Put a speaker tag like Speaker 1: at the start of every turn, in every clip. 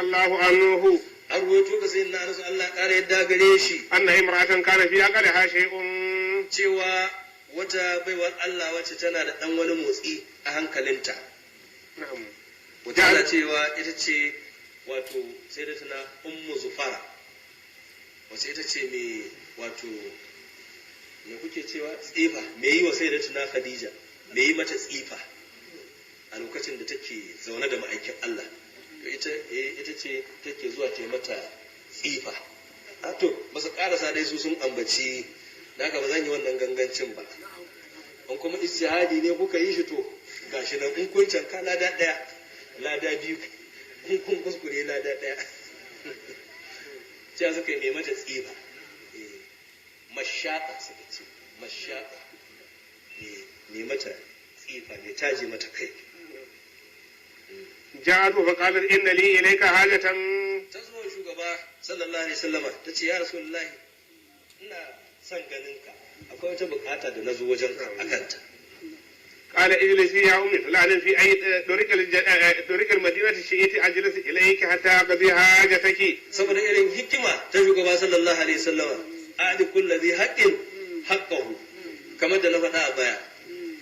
Speaker 1: الله عنه
Speaker 2: An ruwaito ga sayyidina Anas, Allah ƙara yadda gare shi,
Speaker 1: أن امرأة كان في عقلها شيء.
Speaker 2: Cewa wata baiwar Allah wacce tana da ɗan wani motsi a hankalinta. Wata ana cewa ita ce wato sai da tana Ummu Zufara, wacce ita ce mai wato, me kuke cewa, tsifa, mai yi wa sai da tana Khadija, mai yi mata tsifa a lokacin da take zaune da ma'aikin Allah. To ita ce take zuwa ta yi mata tsifa. A to ba su karasa dai, su sun ambaci da haka, ba zan yi wannan gangancin ba. In kuma ijtihadi ne kuka yi shi, to gashi nan, in kun canka lada ɗaya, lada biyu, in kun kuskure lada ɗaya. Cewa suka yi mai mata tsifa. Mashaƙa suka ce, mashaƙa, mai mata tsifa, mai taje mata kai.
Speaker 1: جاءت فقالت إن لي إليك حاجة.
Speaker 2: Ta zo shugaba sallallahu alaihi wasallama, ta ce, "Ya Rasulullahi, ina son ganin ka, akwai wata bukata da na zo wajen ka akanta."
Speaker 1: قال اجلسي يا أم فلان في أي طريق المدينة شئت أجلس إليك حتى أقضي حاجتك.
Speaker 2: Saboda irin hikima ta shugaba sallallahu alaihi wasallama, a'di kulli dhi haqqin haqqahu, kamar da na faɗa a baya,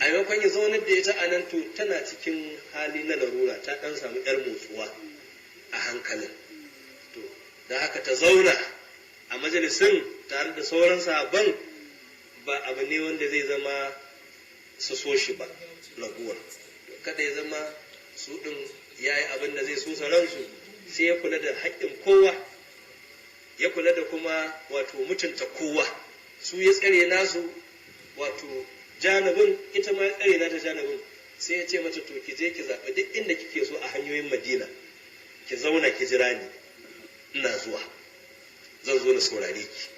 Speaker 2: a maimakon ya zaunar da ita a nan, to tana cikin hali na larura, ta ɗan samu yar motsuwa a hankalin, to da haka ta zauna a majalisin tare da sauran sahabban ba abu ne wanda zai zama su so shi ba raguwar. Kada ya zama su ɗin ya yi abin da zai so ransu, sai ya kula da haƙƙin kowa, ya kula da kuma wato mutunta kowa. Su ya tsare nasu wato janibin, ita ma ya tsare nata janibin. Sai ya ce mata, "To ki je ki zaɓi duk inda kike so a hanyoyin Madina, ki zauna ki jira ni, ina zuwa, zan zo na saurare ki."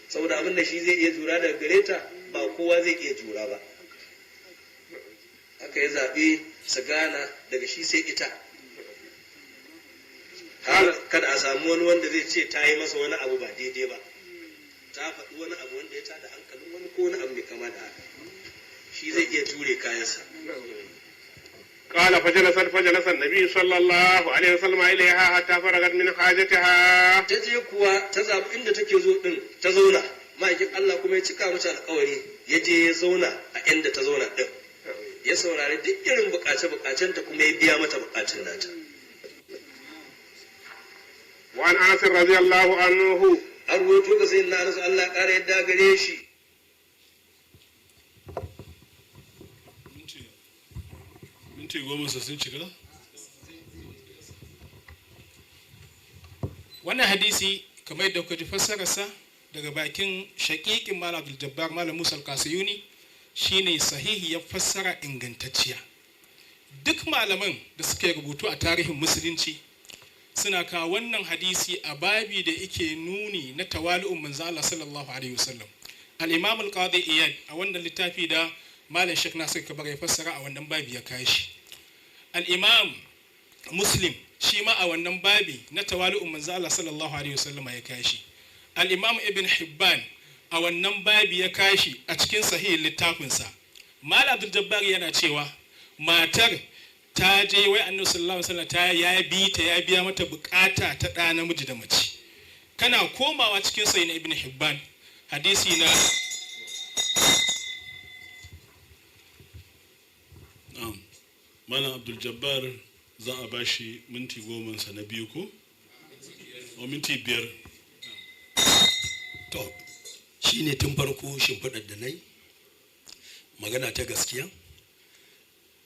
Speaker 2: Saboda abin da shi zai iya jura daga gare ta, ba kowa zai iya jura ba. Haka ya zaɓi su gana daga shi sai ita, har kada a samu wani wanda zai ce ta yi masa wani abu ba daidai ba, ta faɗi wani abu wanda ya tada hankalin wani ko wani abu mai kama da haka. Shi zai iya jure kayansa.
Speaker 1: قال فجلست، فجلس النبي صلى الله عليه وسلم إليها حتى فرغت من حاجتها.
Speaker 2: Ta je kuwa ta zaɓi inda take zo ɗin ta zauna. Ma'aikin Allah kuma ya cika mata alƙawari, ya je ya zauna a inda ta zauna ɗin, ya saurari duk irin buƙace-buƙacenta, kuma ya biya mata buƙatun nata.
Speaker 1: وعن أنس رضي الله عنه.
Speaker 2: An ruwaito ga sayyidina Anas, Allah ƙara yadda gare shi.
Speaker 3: Minti 10 sa sun cika.
Speaker 4: Wannan hadisi, kamar yadda kuka ji fassararsa daga bakin shaƙiƙin Malam Abdul Jabbar, Malam Musa Al-Kasiyuni, shine sahihi ya fassara ingantacciya. Duk malaman da suka yi rubutu a tarihin musulunci suna kawo wannan hadisi a babi da yake nuni na tawali'un manzo Allah sallallahu alaihi wasallam. Al-Imam Al-Qadi Iyad, a wannan littafi da Malam Sheikh Nasir Kabar ya fassara, a wannan babi ya kai shi. Al-Imam Muslim shi ma a wannan babi na tawali'un manzo Allah sallallahu alaihi wasallam ya kai shi. Al-Imam Ibn Hibban a wannan babi ya kai shi a cikin sahihin littafinsa. Malam Abdul Jabbar yana cewa matar ta je wai Annabi sallallahu alaihi wasallam ta ya bi ta, ya biya mata bukata ta ɗa namiji da mace. Kana komawa cikin sahih na Ibn Hibban, hadisi na
Speaker 3: Na'am, Malam Abdul Jabbar za a bashi minti 10 sa na biyu ko o minti 5.
Speaker 5: To, shi ne tun farko shimfiɗar da na yi magana ta gaskiya,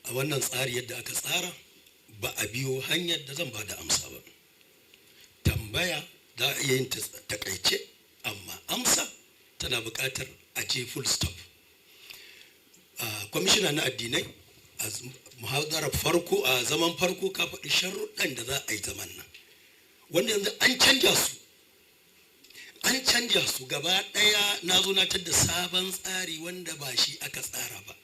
Speaker 5: a wannan tsari yadda aka tsara, ba a biyo hanyar da zan ba da amsa ba. Tambaya za a iya yin ta takaice, amma amsa tana buƙatar a je full stop. Kwamishina na addinai, a muhadarar farko, a zaman farko, ka faɗi sharuɗan da za a yi zaman nan, wanda yanzu an canja su, an canja su gaba ɗaya. Na zo na da sabon tsari wanda ba shi aka tsara ba.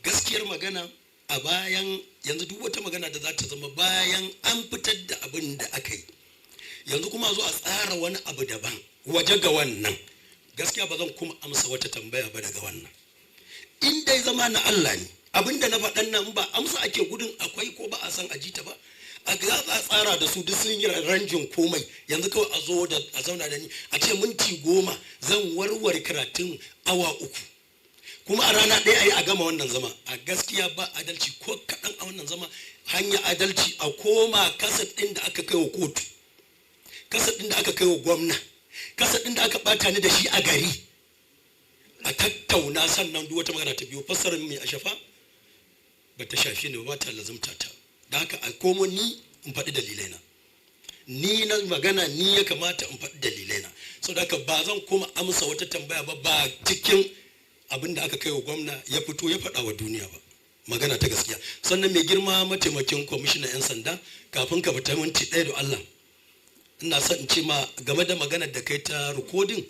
Speaker 5: Gaskiyar magana, a bayan yanzu duk wata magana da za ta zama bayan an fitar da abin da aka yi, yanzu kuma zo a tsara wani abu daban waje ga wannan, gaskiya ba zan kuma amsa wata tambaya ba daga wannan. In dai zama na Allah ne, abin da na faɗan nan ba amsa ake gudun akwai ko ba a san ajita ba. A tsara da su duk sun yi ranjin komai. Yanzu kawai a zo da a zauna da ni a ce minti 10 zan warware karatun awa 3, kuma a rana ɗaya a yi a gama wannan zama. A gaskiya ba adalci ko kaɗan a wannan zama. Hanya adalci a koma kaset ɗin da aka kai wa kotu, kaset ɗin da aka kai wa gwamna, kaset ɗin da aka ɓata ni da shi a gari, a tattauna. Sannan duk wata magana ta biyo fassarar mai a shafa ba ta shafi ni ba, ta lazumta ta. Da haka a komo ni in faɗi dalilaina. Ni na magana, ni ya kamata in faɗi dalilaina. Saboda haka ba zan koma amsa wata tambaya ba, ba cikin abin da aka kai wa gwamna ya fito ya faɗa wa duniya ba. Magana ta gaskiya. Sannan mai girma mataimakin kwamishinan 'yan sanda, kafin ka fita minti 1 da Allah, ina son in ce ma game da maganar da kai ta rikodin,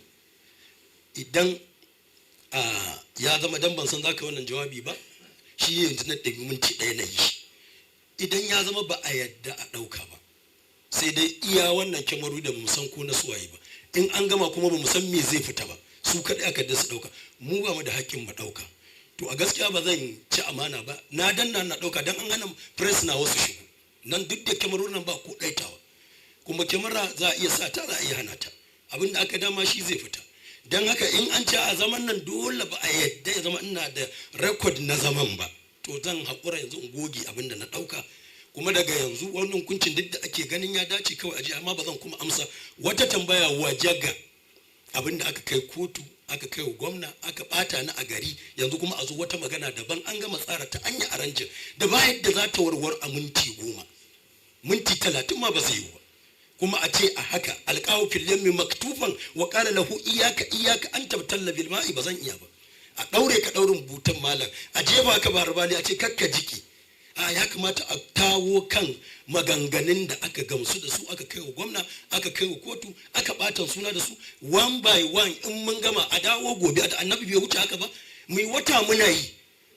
Speaker 5: idan ya zama dan ban san za ka wannan jawabi ba, shi yanzu na ɗabi minti 1 na yi. Idan ya zama ba a yadda a ɗauka ba, sai dai iya wannan kyamaru da bamu san ko na suwaye ba, in an gama kuma bamu san me zai fita ba, su kaɗai aka da su ɗauka, mu ba mu da haƙƙin mu ɗauka. To a gaskiya ba zan ci amana ba, na danna na ɗauka dan an hana press na wasu shigo nan, duk da kyamaru nan ba ko ɗaitawa, kuma kyamara za a iya sa ta, za a iya hana ta, abin da aka dama shi zai fita. Don haka in an ce a zaman nan dole ba a yadda ya zama ina da rekod na zaman ba, to zan haƙura yanzu in goge abin da na ɗauka. Kuma daga yanzu wannan hukuncin duk da ake ganin ya dace kawai aje, amma ba zan kuma amsa wata tambaya waje ga abin da aka kai kotu, aka kai wa gwamna, aka ɓata ni a gari. Yanzu kuma a zo wata magana daban, an gama tsara ta, an yi aranjin da ba yadda za ta warwar a minti 10, minti 30 ma ba zai yi ba. Kuma a ce a haka alƙawu fil yammi maktufan wa qala lahu iyyaka iyyaka an tabtalla bil ma'i, ba zan iya ba. A ɗaure ka ɗaurin butan malam, a jefa ka barbali, a ce kakka jiki. A ya kamata a kawo kan maganganun da aka gamsu da su, aka kai wa gwamna, aka kai wa kotu, aka ɓata suna da su, one by one. In mun gama a dawo gobe, da annabi bai wuce haka ba, mu yi wata muna yi.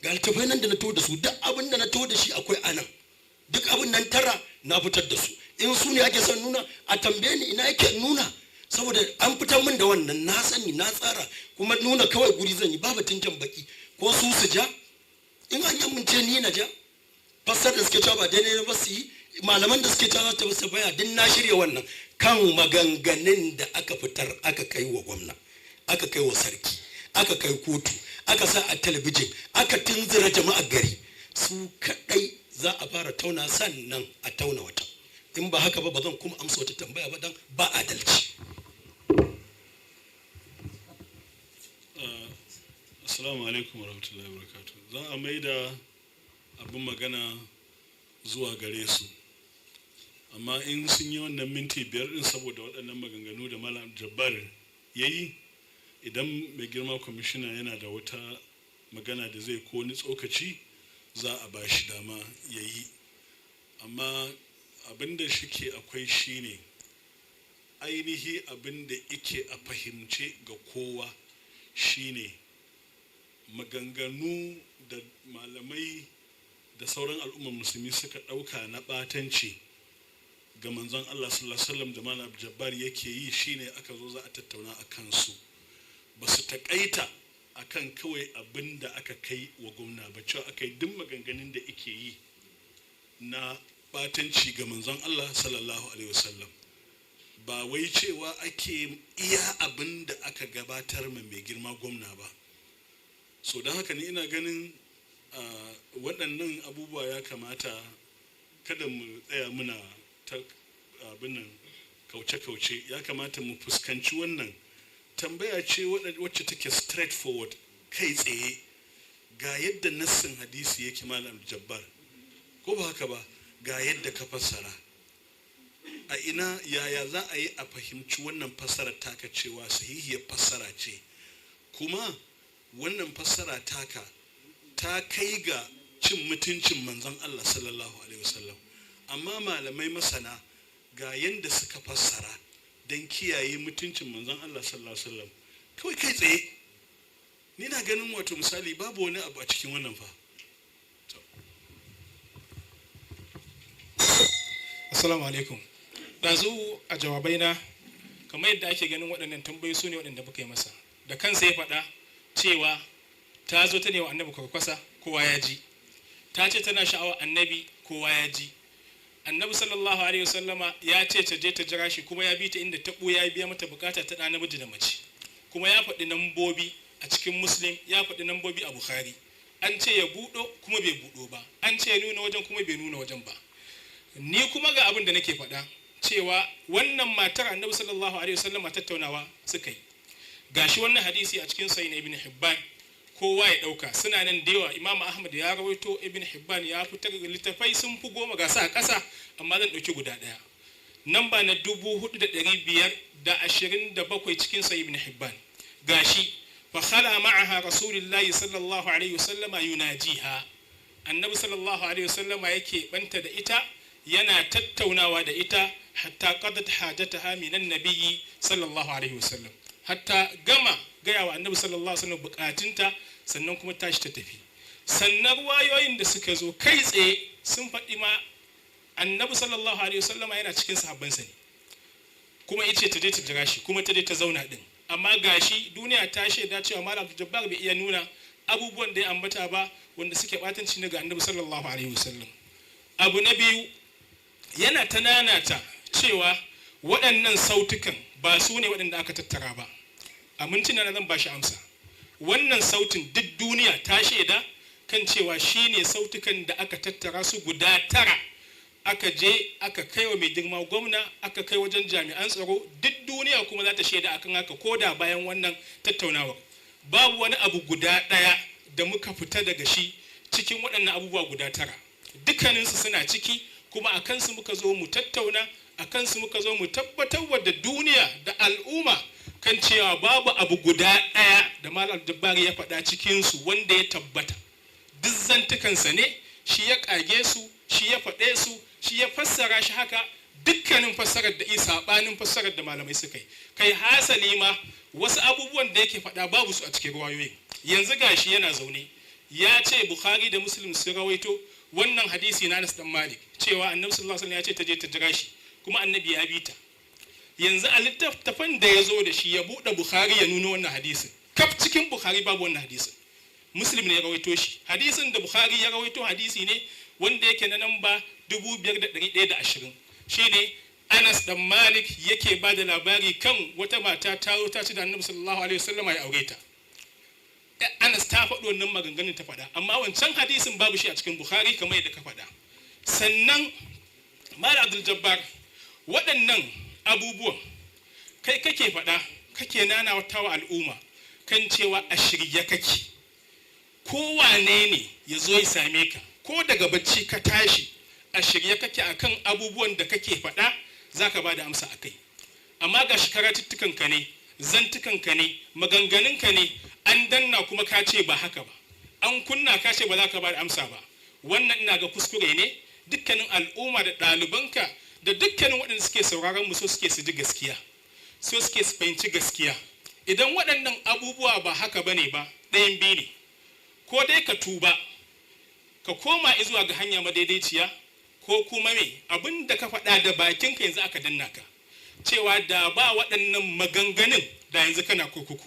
Speaker 5: Ga littafai nan da na to da su, duk abin da na to da shi akwai anan, duk abin nan tara na fitar da su. In su ne ake son nuna, a tambaye ni ina yake nuna, saboda an fitar min da wannan, na sani, na tsara, kuma nuna kawai guri zan yi, babu jan baki ko su su ja. In an yamince ni na ja fassar da suke cewa ba daidai ba su yi, malaman da suke cewa za su baya, din na shirya wannan kan maganganun da aka fitar, aka kai wa gwamna, aka kai wa sarki, aka kai kotu, aka sa a talabijin, aka tunzura jama'ar gari, su kadai za a fara tauna, sannan a tauna wata. In ba haka ba, ba zan kuma amsa wata tambaya ba, dan ba adalci.
Speaker 3: Assalamu alaikum warahmatullahi wabarakatuh. Za a maida abin magana zuwa gare su, amma in sun yi wannan minti 5 din saboda waɗannan maganganu da Malam Jabbar ya yi, idan mai girma kwamishina yana da wata magana da zai ko wani tsokaci, za a ba shi dama ya yi. Amma abin da shi ke akwai shine ainihi abin da ike a fahimce ga kowa shine maganganu da malamai da sauran al'ummar musulmi suka ɗauka na ɓatanci ga manzon Allah sallallahu alaihi wasallam da Malam Jabbar yake yi, shine aka zo za a tattauna a kansu. Ba su taƙaita akan kawai abin da aka kai wa gwamna ba, cewa aka yi duk maganganun da ike yi na ɓatanci ga manzon Allah sallallahu alaihi wasallam, ba wai cewa ake iya abin da aka gabatar ma mai girma gwamna ba. So don haka ni ina ganin waɗannan abubuwa ya kamata kada mu tsaya muna ta abin nan kauce-kauce, ya kamata mu fuskanci wannan tambaya ce wacce take straightforward, kai tsaye. Ga yadda nassin hadisi yake, Malam Jabbar, ko ba haka ba? Ga yadda ka fassara, a ina yaya za a yi a fahimci wannan fassarar taka cewa sahihiyar fassara ce, kuma wannan fassara taka ta kai ga cin mutuncin manzon Allah sallallahu alaihi wasallam. Amma malamai masana ga yanda suka fassara don kiyaye mutuncin manzon Allah sallallahu alaihi wasallam. Kawai kai tsaye ni na ganin wato misali babu wani abu a cikin wannan fa.
Speaker 4: Assalamu alaikum. Ɗazu a jawabaina, kamar yadda ake ganin waɗannan tambayoyi su ne waɗanda muka yi masa. Da kansa ya faɗa cewa ta zo ta ne wa annabi kwarkwasa, kowa ya ji. Ta ce tana sha'awar annabi, kowa ya ji. Annabi sallallahu alaihi wasallama ya ce ta je ta jira shi, kuma ya bi ta inda ta ɓuya ya biya mata bukata ta ɗa namiji da mace. Kuma ya faɗi nambobi a cikin Muslim, ya faɗi nambobi a Bukhari. An ce ya buɗo kuma bai buɗo ba, an ce ya nuna wajen kuma bai nuna wajen ba. Ni kuma ga abin da nake faɗa cewa wannan matar Annabi sallallahu alaihi wasallama tattaunawa suka yi. Gashi wannan hadisi a cikin Sahih Ibn Hibban, kowa ya ɗauka, suna nan da yawa. Imam Ahmad ya rawaito, Ibn Hibban ya fitar, littafai sun fi 10 ga su a ƙasa, amma zan ɗauki guda ɗaya, namba na 4527 cikin Sahih Ibn Hibban. Gashi fa khala ma'aha Rasulullahi sallallahu alaihi wasallama yunajiha. Annabi sallallahu alaihi wasallama yake banta da ita, yana tattaunawa da ita, hatta qadat hajataha minan nabiyyi sallallahu alaihi wasallam, hatta gama gaya wa Annabi sallallahu alaihi wasallam bukatunta, sannan kuma tashi ta tafi. Sannan ruwayoyin da suka zo kai tsaye sun faɗi ma Annabi sallallahu alaihi wasallama yana cikin sahabbansa ne, kuma yace ta je ta jira shi, kuma ta je ta zauna din. Amma gashi duniya ta shaida cewa Malam Abdul Jabbar bai iya nuna abubuwan da ya ambata ba wanda suke batanci ne ga Annabi sallallahu alaihi wasallam. Abu na biyu, yana ta nanata cewa waɗannan sautukan ba su ne waɗanda aka tattara ba. A mintuna na zan ba shi amsa. Wannan sautin duk duniya ta shaida kan cewa shine sautukan da aka tattara su guda 9, aka je aka kai wa mai girma gwamna, aka kai wajen jami'an tsaro, duk duniya kuma za ta shaida akan haka ko da bayan wannan tattaunawar. Babu wani abu guda ɗaya da muka fita daga shi cikin waɗannan abubuwa guda 9, dukkaninsu suna ciki, kuma a kansu muka zo mu tattauna, a kansu muka zo mu tabbatar da duniya da al'umma kan cewa babu abu guda ɗaya da Malam Abdul Jabbar ya faɗa cikinsu wanda ya tabbata. Duk zantukansa ne, shi ya ƙage su, shi ya faɗe su, shi ya fassara shi haka. Dukkanin fassarar da isa saɓanin fassarar da malamai suka yi. Kai hasali ma wasu abubuwan da yake faɗa babu su a cikin ruwayoyin. Yanzu gashi yana zaune ya ce Bukhari da Muslim sun rawaito wannan hadisi na Anas dan Malik cewa Annabi sallallahu alaihi wasallam ya ce ta je ta jira shi, kuma Annabi ya bi ta. Yanzu a littattafan da ya zo da shi ya buɗe Bukhari ya nuna wannan hadisin, kaf cikin Bukhari babu wannan hadisin. Muslim ne ya rawaito shi. Hadisin da Bukhari ya rawaito hadisi ne wanda yake na namba 5120, shine Anas dan Malik yake ba da labari kan wata mata ta zo ta ci da Annabi sallallahu alaihi wasallam ya aure ta. Anas ta faɗi wannan maganganun ta faɗa, amma wancan hadisin babu shi a cikin Bukhari kamar yadda ka faɗa. Sannan Malam Abdul Jabbar, waɗannan abubuwan kai kake faɗa, kake nanatawa al'umma kan cewa a shirye kake, kowane ne ya zo ya same ka, ko daga bacci ka tashi a shirye kake akan abubuwan da kake faɗa za ka ba da amsa a kai. Amma ga shi karatuttukanka ne, zantukanka ne, maganganunka ne, an danna kuma ka ce ba haka ba, an kunna ka ce ba za ka ba da amsa ba. Wannan ina ga kuskure ne. Dukkanin al'umma da ɗalibanka da dukkanin waɗanda suke sauraron mu so suke su ji gaskiya, so suke su fahimci gaskiya. Idan waɗannan abubuwa ba haka bane ba, ɗayan biyu ne: ko dai ka tuba ka koma zuwa ga hanya madaidaiciya, ko kuma me abin da ka faɗa da bakinka yanzu aka danna ka cewa da ba waɗannan maganganun da yanzu kana kurkuku.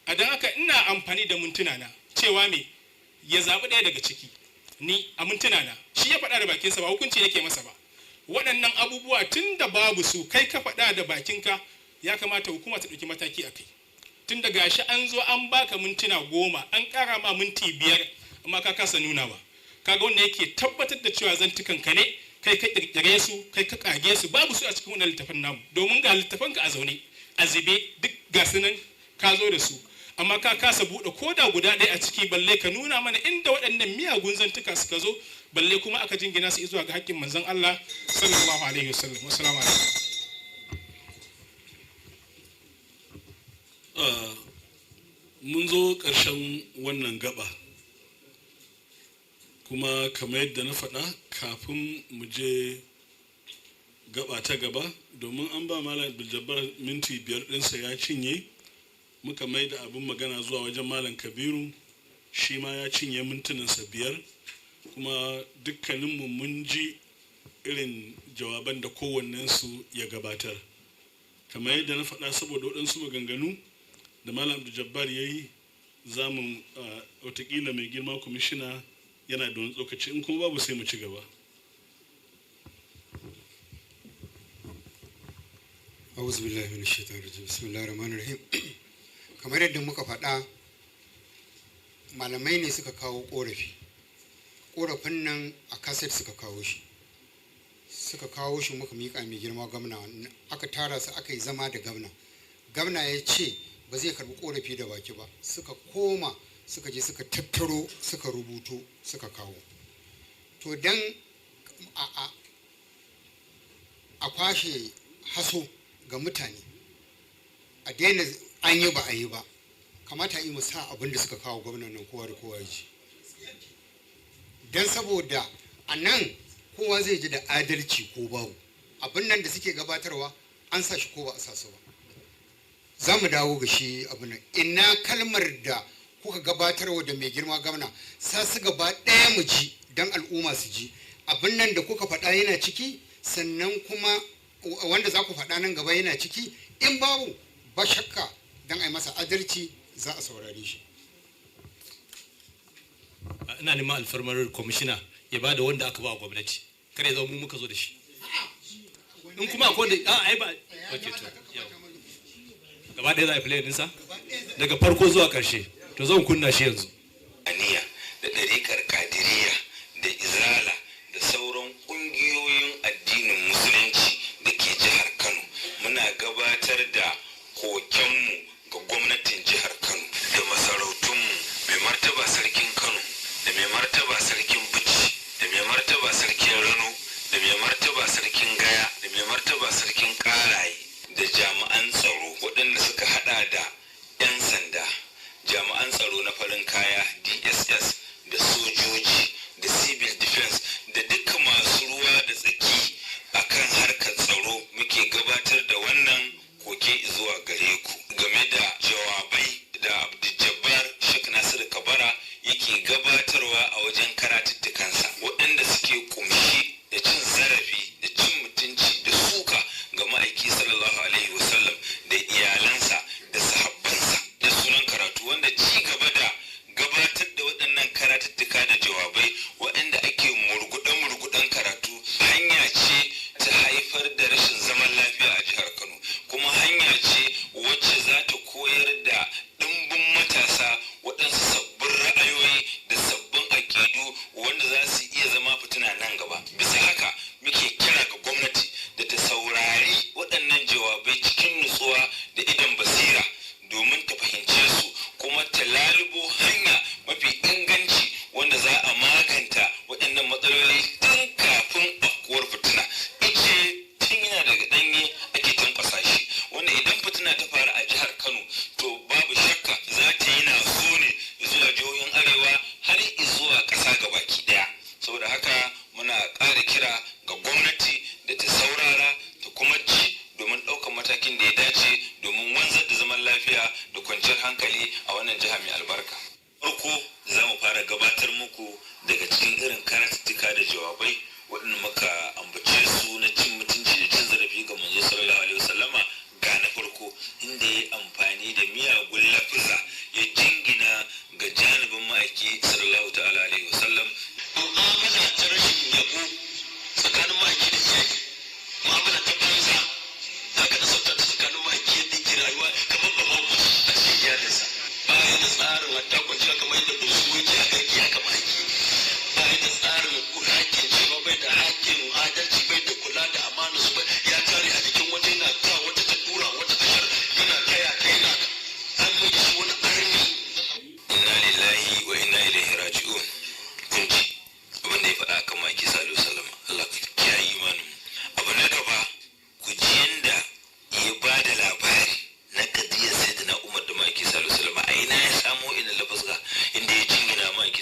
Speaker 4: A don haka ina amfani da mintuna na cewa me ya zaɓi ɗaya daga ciki. Ni a mintuna na shi ya faɗa da bakinsa, ba hukunci yake masa ba. Waɗannan abubuwa tun da babu su kai ka faɗa da bakinka, ya kamata hukuma ta ɗauki mataki a kai. Tun da gashi an zo an baka mintuna 10, an ƙara ma minti 5, amma ka kasa nuna ba. Kaga wanda yake tabbatar da cewa zantukanka ne, kai ka ƙirƙire su, kai ka ƙage su, babu su a cikin wannan littafin namu. Domin ga littafanka a zaune a zube, duk ga su nan ka zo da su, amma ka kasa buɗe ko da guda ɗaya a ciki, balle ka nuna mana inda waɗannan miyagun zantuka suka zo, balle kuma aka jingina su zuwa ga haƙƙin manzon Allah sallallahu alaihi wasallam. Wassalamu alaikum.
Speaker 3: Mun zo ƙarshen wannan gaba, kuma kamar yadda na faɗa kafin mu je gaba ta gaba, domin an ba Malam Abdul Jabbar minti 5 ɗinsa ya cinye, muka mai da abin magana zuwa wajen Malam Kabiru, shi ma ya cinye mintunansa 5, kuma dukkaninmu mun ji irin jawaban da kowannensu ya gabatar. Kamar yadda na faɗa, saboda waɗansu maganganu da Malam Abdul Jabbar ya yi, za mu watakila mai girma kwamishina yana da wani tsokaci, in kuma babu sai mu ci gaba.
Speaker 6: A'udhu billahi minash shaitanir rajim. Bismillahir rahmanir rahim. Kamar yadda muka faɗa, malamai ne suka kawo ƙorafi. Ƙorafin nan a kaset suka kawo shi. Suka kawo shi muka miƙa mai girma gwamna, aka tara su aka yi zama da gwamna. Gwamna ya ce ba zai karɓi ƙorafi da baki ba. Suka koma suka je suka tattaro suka rubuto suka kawo. To dan a kwashe haso ga mutane, a daina an yi ba a yi ba, kamata yi mu sa abin da suka kawo gwamnan nan kowa da kowa ji, don saboda a nan kowa zai ji da adalci ko babu abin nan da suke gabatarwa, an sa shi ko ba a sa su ba. Za mu dawo ga shi abin nan. Ina kalmar da kuka gabatarwa da mai girma gwamna, sa su gaba ɗaya mu ji don al'umma su ji abin nan da kuka faɗa yana ciki, sannan kuma wanda za ku faɗa nan gaba yana ciki. In babu, ba shakka don a yi masa adalci za a saurare shi.
Speaker 7: Ina neman alfarmar kwamishina ya ba da wanda aka ba wa gwamnati, kada ya zama mu muka zo da shi. In kuma akwai wanda a ai ba, okay, to yau gaba ɗaya za a yi play ɗinsa daga farko zuwa ƙarshe. To zan kunna shi yanzu.
Speaker 8: Aniya da ɗariƙar Kadiriya da Izala da sauran ƙungiyoyin addinin Musulunci da ke jihar Kano, muna gabatar da kokenmu ga gwamnatin jihar Kano da masarautunmu, mai martaba Sarkin Kano da mai martaba Sarkin Bichi da mai martaba Sarkin Rano da mai martaba Sarkin Gaya da mai martaba Sarkin Karaye, da jami'an tsaro waɗanda suka hada da 'yan sanda, jami'an tsaro na farin kaya DSS, da sojoji da civil defense da duka masu ruwa da tsaki akan harkar tsaro. Muke gabatar da wannan koke zuwa gare ku game da jawabai da Abdul Sheikh Nasiru Kabara yake gabatarwa a wajen karatuttukansa, waɗanda suke kumshi da cin zarafi da cin mutunci da suka ga ma'aiki sallallahu alaihi wasallam da iyalansa da sahabbansa da sunan karatu, wanda ci gaba da gabatar da waɗannan karatuttuka da jawabai waɗanda ake murguɗe-murguɗen karatu hanya ce ta haifar da rashin zaman lafiya a jihar Kano, kuma hanya ce wacce za ta koyar da ɗimbin matasa waɗansu sabbin ra'ayoyi da sabbin aƙidu wanda za su iya zama fitina nan gaba. Bisa haka muke kira ga gwamnati da ta saurari waɗannan jawabai cikin nutsuwa da idon basira domin ta fahimce su, kuma ta lalubo hanya mafi inganci wanda za a maganta waɗannan matsaloli tun kafin afkuwar fitina. Ice tun yana daga ɗanye ake tankwasa shi, wanda idan fitina ta faru a jihar Kano, to babu shakka za ta yi naso ne zuwa jihohin arewa har zuwa ƙasa gabaki ɗaya. Saboda haka muna ƙara kira ga gwamnati da ta saurara ta kuma ji domin ɗaukar matakin da ya dace domin wanzar da zaman lafiya da kwanciyar hankali a wannan jiha mai albarka. Farko za mu fara gabatar muku daga cikin irin karatuttuka da jawabai waɗanda muka ambace su na cin mutunci da cin zarafi ga manzo sallallahu alaihi wasallama. Ga na farko, inda ya amfani da miyagun lafuza ya jingina ga janibin ma'aiki sallallahu ta'ala alaihi wasallam.
Speaker 9: Mu'amala ta rashin yabo tsakanin ma'aiki da iyali, mu'amala ta banza haka da sauta ta tsakanin ma'aiki, yadda yake rayuwa kamar ba ma a cikin iyalinsa, ba ya da tsarin hatta kwanciya, kamar yadda busu yake haka yake, haka ma'aiki ba ya da tsarin hakkin cewa bai da hakkin adalci, bai da kula da amana su, bai ya tare a jikin wata, yana ta wata ta dura wata tashar, yana taya ta, yana an mai da shi wani arni.
Speaker 8: Inna lillahi wa inna ilaihi raji'un. Kun ji abin da ya faɗa akan ma'aiki sallallahu alaihi wasallam. Allah ka kiyaye imanin mu. Abu na gaba, ku ji yanda ya ba da labari na kadiyar Sayyidina Umar da ma'aiki sallallahu alaihi wasallam. A ina ya samo ina lafazga inda ya jingina ma'aiki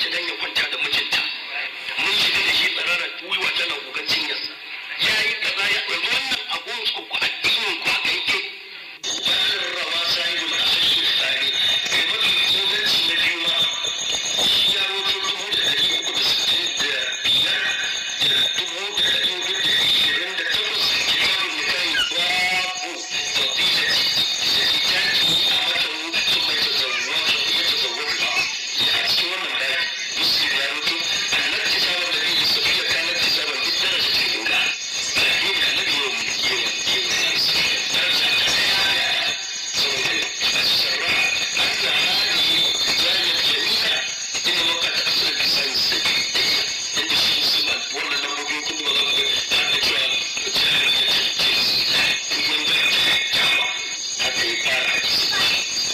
Speaker 9: mace dan ya kwanta da mijinta. Mun shiga da shi tsirara, gwiwa tana gugan cinyarsa. Ya yi kaza, ya yanzu wannan abun ku addinin ku haka yake. Wannan rawa sahibul asali tsari kai mafi inganci na biyu ma shi ya roto 365 da 428, kitabun nikahi, babu fadilati da kitaki a mata sun mai tazawwaju ya tazawwaju ya. A cikin wannan bayan Muslim ya roto annabi tisaban da biyu safiya kanat tisaban duk daraja ta ula addini annabi yau yau yau daraja ta daya saboda asarra anna hadihi jami'a jami'a inna waqat asr lisan sabiyya inda shi musulman wannan lambobi kun ba za ku ga da cewa jami'a jins kun ga kyakkyawa haka ya fara hadisi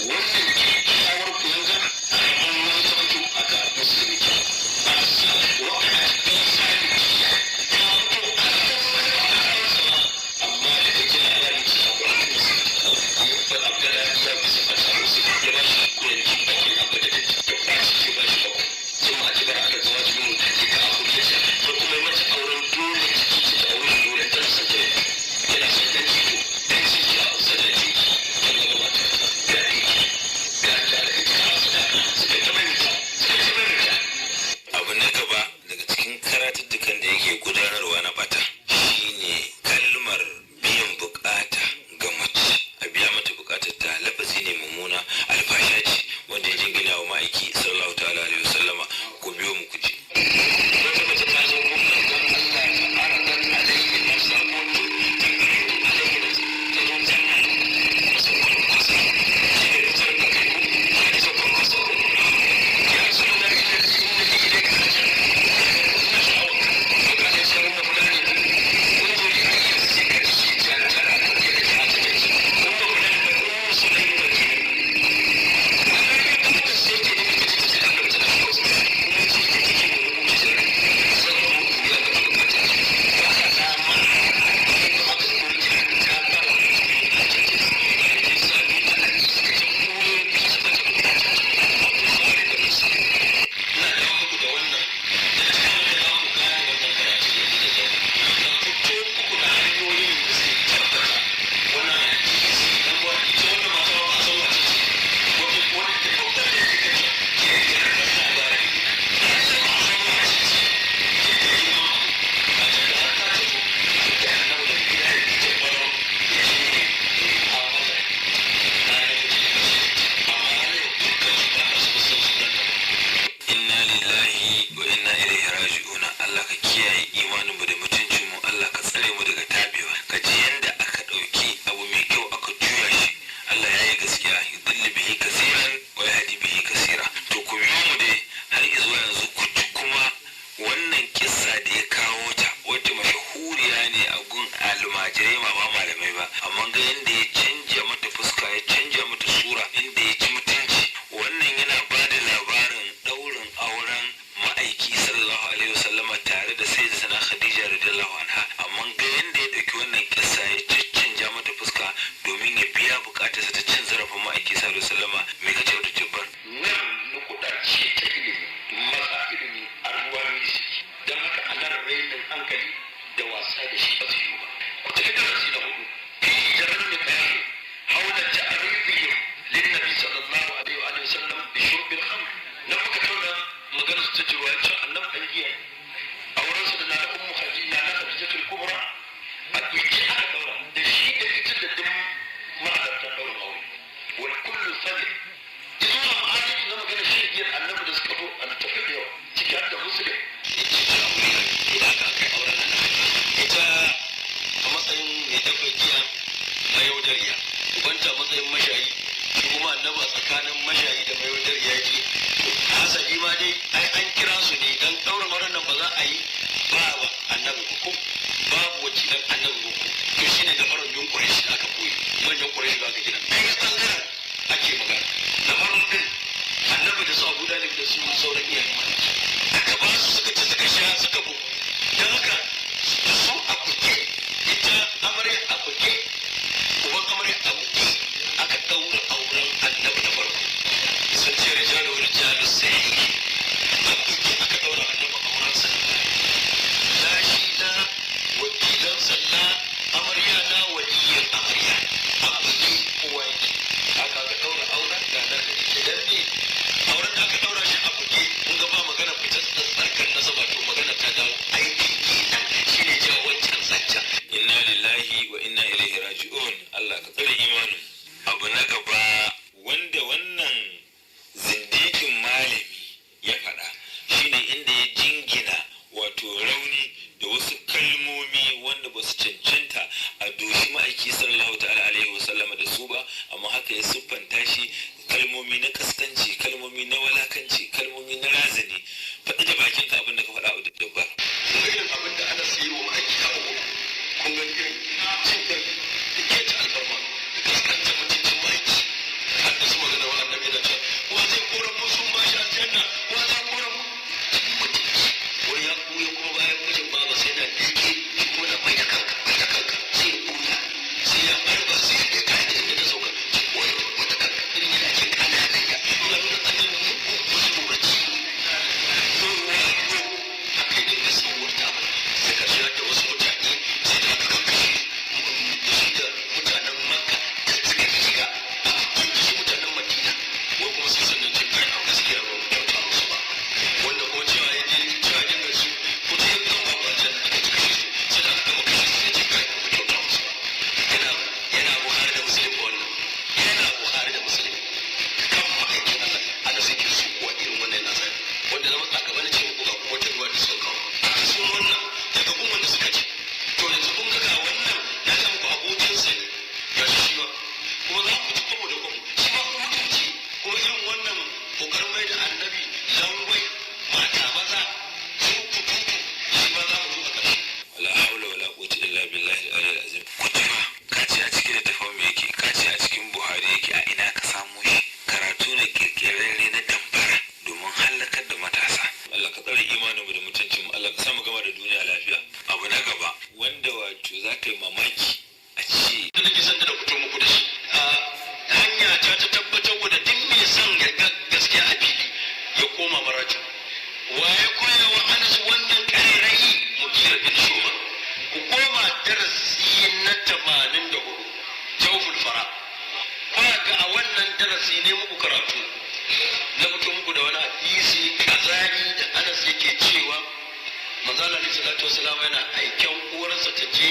Speaker 9: wannan kyakkyawar kuyanga a rabon wani sautu aka musulmi kyau waqat bi sanidiyya ta fito a rabon wani ba a ransa ba, amma da take labarin cewa Qur'ani ya faɗa Abdullahi ya bisa fata musu ya ba shi kuyanci bakwai a madadin ya kwaci ya ba shi bakwai sun ma ci bara aka zama jinin ya ka abu ya ce ya kuma mata auren dole ciki ce ta aure dole tana son ta yana son dan ciki dan ciki a sadaki ta zama mata ga ɗiki ga ta da ita a sadaka suka ta maimaita suka ta maimaita.
Speaker 8: Abu na gaba daga cikin karatuttukan da yake gudanarwa na bata shine kalmar biyan bukata ga mace, a biya mata bukatar ta, lafazi ne mummuna, alfasha ce wanda ya jingina wa ma'aiki sallallahu ta'ala alaihi wasallama. Ku biyo mu ku ji.
Speaker 9: Wata mace ta zo gun manzon Allah fa aradat alayhi nafsa ko taqridu alayhi nafsa, ta zo tana masa kwankwasa, shi ne fitar da kai ko ya kwankwasa ko ya rasulullah inna li ilayka haja, ina sha'awar ka ko ka ce sai umma fulani unzuri ayya sikar shi ta ta ya da haja ta ce umma fulani ba ummu sulaimi ba kenan. Wannan ya tabbata sai ke nufi ta ce ta ce annabi tana sha'awar kuma ce ta take nemi mu'jizar zan zo in biya maka bukata ba ka dama aka kurji ta fara ya sami ta a cikin kure bisa mata bukata a Bukhari da Muslim. Ina dawo muku da wannan da ta da za ku gane wannan karatu yanzu da zai na fito muku da hanyoyin da zai tabbata wannan hadisi dan ba ita wannan mata ba a san wace ce wata wani da babban da suka ce ke kirkirar labarai har ba a san wace ce duk da girman abu a can da har ta tafi da annabi daga gida ya ce baro ya ce a mata na namiji da mace, amma har yau dukkan su ba su san sunan ta ba.
Speaker 8: Inna lillahi wa inna ilaihi raji'una. Allah ka kiyaye imanin mu da mutuncin mu, Allah ka tsare mu daga tabewa. Ka ji yanda aka dauki abu mai kyau aka juya shi. Allah ya yi gaskiya, yudillu bihi kasiran wa yahdi bihi kasira. To ku biyo mu dai har zuwa yanzu ku ji kuma wannan kissa da ya kawo ta, wacce mashahuriya ne a gun almajirai ba ma malamai ba, amma ga yanda ya canja mata fuska, ya canja mata sura, inda ya ci mutunci. Wannan yana ba da labarin daurin auren ma'aiki sallallahu alaihi wasallama tare da sayyidatuna Khadija radiyallahu anha, amma ga yanda ya dauki wannan kissa ya caccanja mata fuska domin ya biya bukatarsa ta cin zarafin ma'aiki sallallahu alaihi wasallama. Me kace wata jabbar?
Speaker 9: Nan nukuda ce ta ilimi, masa ilimi a ruwa suke, don haka a nan rainin hankali da wasa da shi ba su yi ba. Ku tafi darasi na hudu fi jarar nikahi haula ta'rifihim lin nabi sallallahu alaihi wa alihi wasallam bi shurbil khamr. Na muka tauna magana su ta jirwa cewa annabi dan giya ne, auren su da na ummu Khadija na Khadijatul Kubra a biki aka daura da shi da ita da duk mahalartan daurin aure wal kullu sabit zuwa ma'anin na magana shi giyar annabi da suka zo a littafi da yawa ciki har da Muslim.
Speaker 2: Idan aka kai auren nan ita a matsayin mai dafa giya mayaudariya, ubanta a matsayin mashayi, shi kuma annabi a tsakanin mashayi da mayaudariya yake. Hasali ma dai ai an kira su ne dan ɗaurin auren nan ba za a yi ba wa annabi ba ko babu wakilan annabi ba ko to shine da farin yun Quraish aka koyi manyan Quraish ba ka gina ɗaya bangaren ake magana na farin din annabi da su Abu Dalib da su sauran iyayen mata aka ba su suka ci suka sha suka bugu. Don haka su a buge, ita amarya a buge, uban amarya a buge, aka ɗaura auren annabi na farko. Sun ce rijalu rijalu sahihi.
Speaker 8: Kalmomi na kaskanci, kalmomi na walakanci, kalmomi na razani. Faɗi da bakinka abin da ka faɗa Abdul Jabbar.
Speaker 9: Kuma irin abin da ana sayi wa ma'aiki a uku, kun gani irin cin da keta alfarma da kaskanta mutuncin ma'aiki, har da su magana wa annabi da cewa wa zai kora mu sun ba shi aljanna, wa zai kora mu cikin mutunci. Wai ya kuya kuma bayan mijin baba sai na leke shi kuma na mai da kanka, mai da kanka, sai ya kuya, sai ya harba, sai ya leka da inda ta sauka, shi koyi mai da kanka, irin yana ce kananan ya ina nuna annabi mugu matsoraci haka ya dinga sauwarta ba. Sai karshe da wasu mutane sai da aka kakkashe da shi da mutanen Makka da suka shiga, aka kakkashe mutanen Madina. Wai kuma sai sannan ce kai a gaskiya ba mu kyauta musu ba, wanda kuma cewa ya je cewa ya dinga su ku je zan ba ku aljanna, aka ci kashe su, sai da aka gama kashe su sai ce kai ba mu kyauta musu ba. Yana Buhari da Muslim ba, wannan yana Buhari da Muslim kan ma'aikin Allah ana sai ke su kuwa irin wannan nazari wanda na matsa gaba na ce muku ga kuma wata ruwa da suka kawo aka sun wannan daga gun wanda suka ce. To yanzu kun ga wannan na ga muku abokinsa ne ga shi shi ma kuma za ku ci kwamo da kwamo, shi ma kuma mutunci kuma irin wannan kokarin mai da annabi langwai mata maza su kututu, shi ma za mu zo a ƙarshe.
Speaker 8: La haula wala quwwata illa billahi al-aliyyil azim. Kutuma ka ce a cikin littafin me yake, ka ce a cikin Buhari yake, a ina ka samu shi? Karatu ne kirkirarre na damfara domin hallakar da matasa. Allah ka tsare imaninmu da mutuncinmu, Allah ka samu gama da duniya lafiya. Abu na gaba wanda wato za ka yi mamaki a ce
Speaker 9: da nake son da fito muku da shi a hanya ta ta tabbatar da duk mai son ya ga gaskiya a fili ya koma maraja. Waye koya wa Anas wannan ƙarairayi? Mugira bin Shuba. Ku koma darasi na 84, Jawful Fara. Kuna ga a wannan darasi ne muku karatu na fito muku da wani hadisi kazari da Anas yake cewa manzo Allah alaihi salatu wasalam yana aiken uwarsa ta je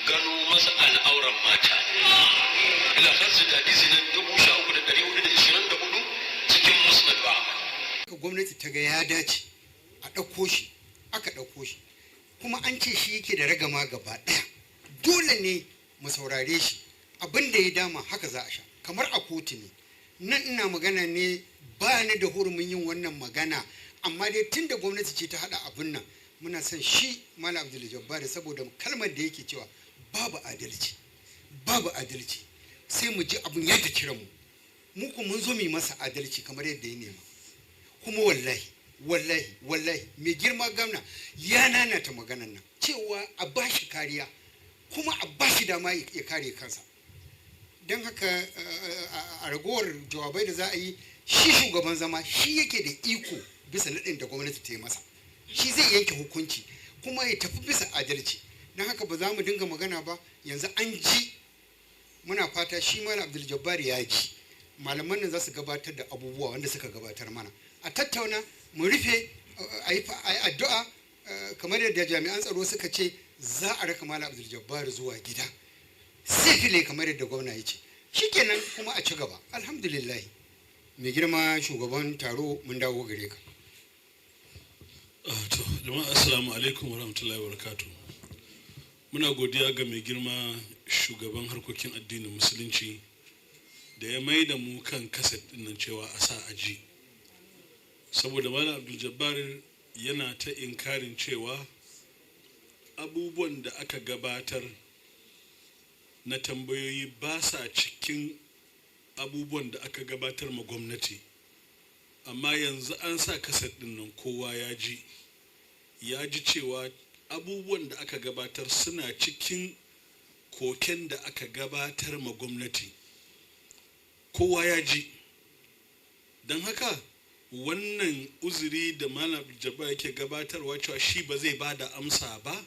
Speaker 9: gano masa al'auran mata. Ila kansu da hadisi na 13424 cikin Musnad Ahmad.
Speaker 6: Haka gwamnati ta ga ya dace a ɗauko shi, aka ɗauko shi, kuma an ce shi yake da ragama gaba ɗaya, dole ne mu saurare shi. Abin da ya dama haka za a sha, kamar a kotu ne. Nan ina magana ne, ba ni da hurumin yin wannan magana, amma dai tun da gwamnati ce ta haɗa abin nan, muna son shi Malam Abdul Jabbar saboda kalmar da yake cewa babu adalci, babu adalci, sai mu ji abin ya ta kira mu. Mu ko mun zo mu yi masa adalci kamar yadda ya nema. Kuma wallahi wallahi wallahi mai girma gwamna ya nanata maganan nan cewa a bashi kariya kuma a bashi dama ya kare kansa. Don haka a ragowar jawabai da za a yi, shi shugaban zama shi yake da iko bisa naɗin da gwamnati ta yi masa, shi zai yanke hukunci kuma ya tafi bisa adalci. Don haka ba za mu dinga magana ba yanzu, an ji. Muna fata shi Malam Abdul Jabbar ya ji, malaman nan za su gabatar da abubuwa wanda suka gabatar mana, a tattauna, mu rufe, a yi addu'a. Kamar yadda jami'an tsaro suka ce za a raka Malam Abdul Jabbar zuwa gida sifile kamar yadda gwamna ya ce, shikenan kuma a ci gaba. Alhamdulillah. Mai girma shugaban taro, mun dawo gare ka.
Speaker 3: To jama'a, assalamu alaikum warahmatullahi wabarakatuh. Muna godiya ga mai girma shugaban harkokin addinin musulunci da ya mai da mu kan kaset din nan cewa a sa a ji, saboda Malam Abdul Jabbar yana ta inkarin cewa abubuwan da aka gabatar na tambayoyi ba sa cikin abubuwan da aka gabatar ma gwamnati. Amma yanzu an sa kaset din nan, kowa ya ji, ya ji cewa abubuwan da aka gabatar suna cikin koken da aka gabatar ma gwamnati. Kowa ya ji. Don haka wannan uzuri da Malam Jabbar yake gabatarwa cewa shi ba zai ba da amsa ba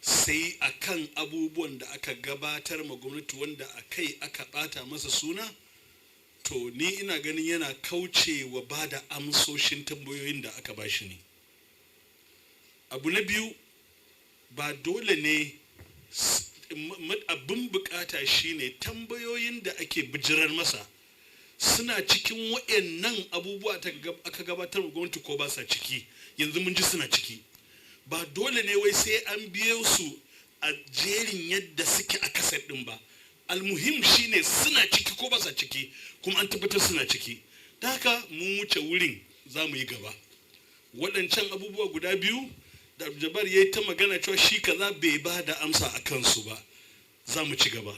Speaker 3: sai akan abubuwan da aka gabatar ma gwamnati wanda a kai aka bata masa suna, to ni ina ganin yana kauce wa ba da amsoshin tambayoyin da aka bashi ne. Abu na biyu, ba dole ne, abin bukata shine tambayoyin da ake bijirar masa suna cikin waɗannan abubuwa aka gabatar wa gwamnati ko ba sa ciki. Yanzu mun ji suna ciki. Ba dole ne wai sai an biyo su a jerin yadda suke a kaset ɗin ba. Almuhim shine suna ciki ko ba sa ciki, kuma an tabbatar suna ciki. Da haka mun wuce wurin, za mu yi gaba. Waɗancan abubuwa guda biyu da Abdul ya yi ta magana cewa shi kaza bai ba da amsa a kansu ba, za mu ci gaba.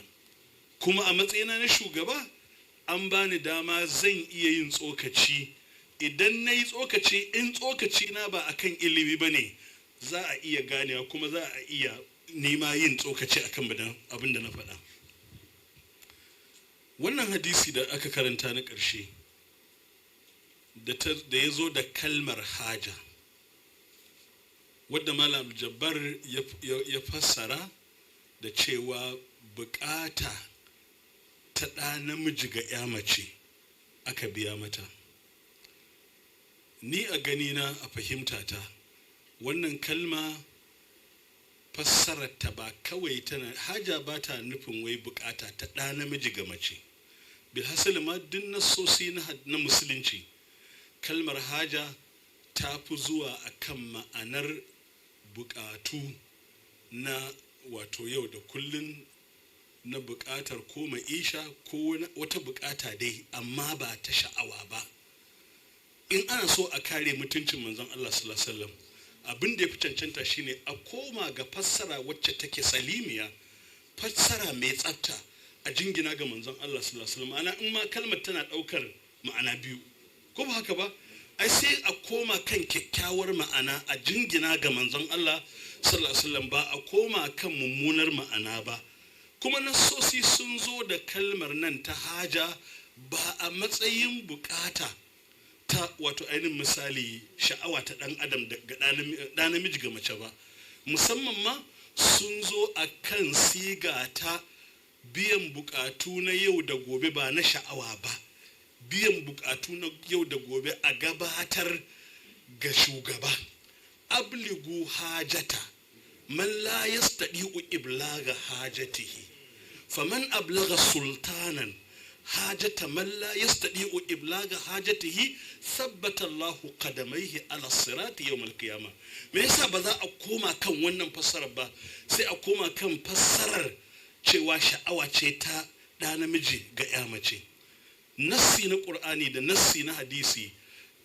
Speaker 3: Kuma a matsayina na shugaba an bani dama zan iya yin tsokaci. Idan na yi tsokaci, in tsokaci na ba akan ilimi ba ne, za a iya ganewa kuma za a iya nema yin tsokaci akan abin da na faɗa. Wannan hadisi da aka karanta na ƙarshe da ya zo da kalmar haja, wadda Malam Jabbar ya fassara da cewa bukata ta ɗa namiji ga ya mace aka biya mata. Ni a ganina, a fahimtata, wannan kalma fassararta ba kawai tana haja ba ta nufin wai bukata ta ɗa namiji ga mace. Bilhassali ma duk nassosi na musulunci, kalmar haja ta fi zuwa a kan ma'anar bukatu na wato yau da kullun, na bukatar ko ma'isha ko wata bukata dai, amma ba ta sha'awa ba. In ana so a kare mutuncin manzon Allah sallallahu alaihi wasallam, abin da ya fi cancanta shine a koma ga fassara wacce take salimiya, fassara mai tsafta, a jingina ga manzon Allah sallallahu alaihi wasallam. Ana in ma kalmar tana daukar ma'ana biyu, ko ba haka ba, ai sai a koma kan kyakkyawar ma'ana a jingina ga manzon Allah sallallahu alaihi wasallam, ba a koma kan mummunar ma'ana ba. Kuma nassosi sun zo da kalmar nan ta haja ba a matsayin bukata ta wato ainihin misali sha'awa ta dan adam ga ɗa namiji ga mace ba. Musamman ma sun zo a kan siga ta biyan bukatu na yau da gobe, ba na sha'awa ba. Biyan bukatu na yau da gobe a gabatar ga shugaba. Abligu hajata man la yastadi'u iblaga hajatihi, faman ablaga sultanan hajata man la yastadi'u iblaga hajatihi thabbata Allahu qadamaihi ala sirati yawm al-qiyamah. Me yasa ba za a koma kan wannan fassarar ba, sai a koma kan fassarar cewa sha'awa ce ta ɗa namiji ga ya mace? Nassi na Qur'ani da nassi na hadisi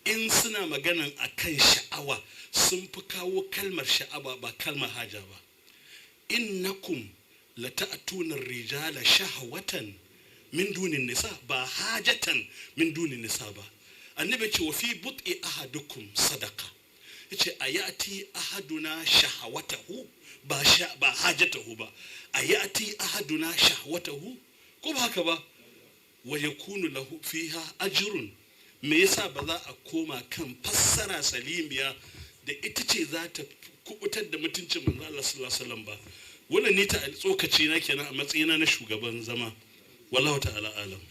Speaker 3: in suna maganan akan sha'awa sun fi kawo kalmar sha'awa ba kalmar haja ba. Innakum lata'tuna rijala shahwatan min dunin nisa, ba hajatan min dunin nisa ba. Annabi ce wa fi but'i ahadukum sadaqa, yace ayati ahaduna shahawatahu, ba ba hajatahu ba, ayati ahaduna shahwatahu, ko ba haka ba, wa yakunu lahu fiha ajrun. Me yasa ba za a koma kan fassara salimiya da ita ce za ta kubutar da mutuncin manzo Allah sallallahu alaihi wasallam ba? Wannan ni ta tsokaci na kenan a matsayina na shugaban zama. Wallahu ta'ala alam.